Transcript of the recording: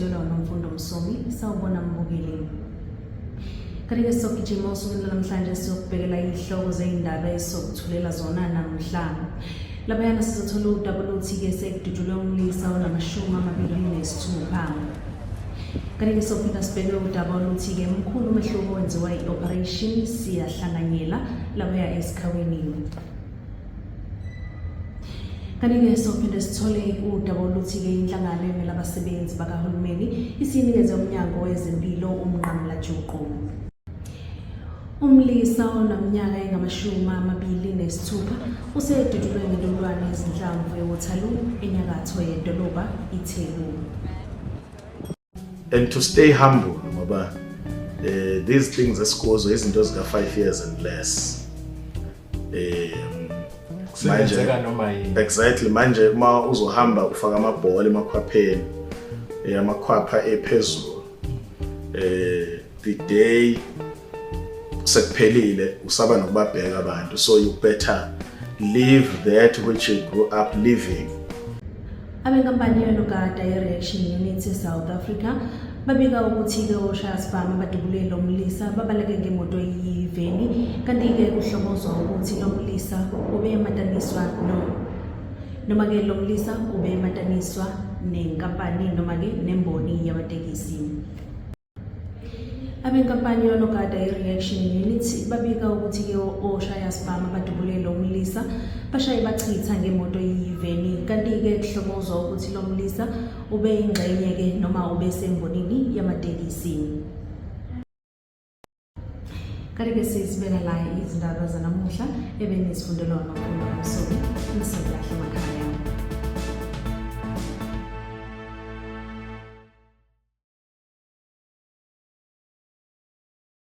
Ebenizithulelwa uNomfundo Msomi. Sawubona mbukeli. Kanti-ke sizogijima osukwini lwanamhlanje siyokubhekela iy'hloko zey'ndaba esizokuthulela zona namhla. Laphayana sizothola udaba oluthi-ke sekudutshulwe umlisa onama-26. Kanti-ke sophinda sibheke udaba oluthi-ke mkhulu umehluko owenziwa i-Operation Siyahlanganyela laphaya eSikhaweni. Kanti-ke sophinde sithole udaba oluthi-ke inhlangano emele abasebenzi bakahulumeni isinikeze umnyango wezempilo umnqamulajuqu. Umlisa onaminyaka engama-26 usedutshulwe ngentolwane yezinhlamvu eWaterloo enyakatho yedolobha iTheku. And to stay humble ngoba these things esikuzo izinto zika 5 years and less. Manje noma yini. Exactly, manje uma uzohamba ufaka amabhola emakhwapheni, amakhwapha ephezulu, the day sekuphelile usaba nokubabheka abantu, so you better live that which you grew up living. Abenkampani yonogada ye-Reaction Unit e-South Africa babika ukuthi-ke oshayasibhamu abadubule lo mlisa babaleke ngemoto eyiveni, kanti-ke kuhlongozwa ukuthi lo mlisa ubemataniswa no noma-ke lo mlisa ubemataniswa nenkampani noma-ke nemboni yamatekisi. Abenkampani yonogada i-Reaction Unit babika ukuthi-ke oshayasibhamu abadubule lo mlisa bashaye bachitha ngemoto eyiveni, kanti-ke kuhlongozwa ukuthi lo mlisa ubeyingxenye-ke noma ubesembonini yamatekisi. Kanti-ke sizibeka la izindaba zanamuhla ebenizifundelwa uNomfundo Msomi. Nisale kahle emakhaya.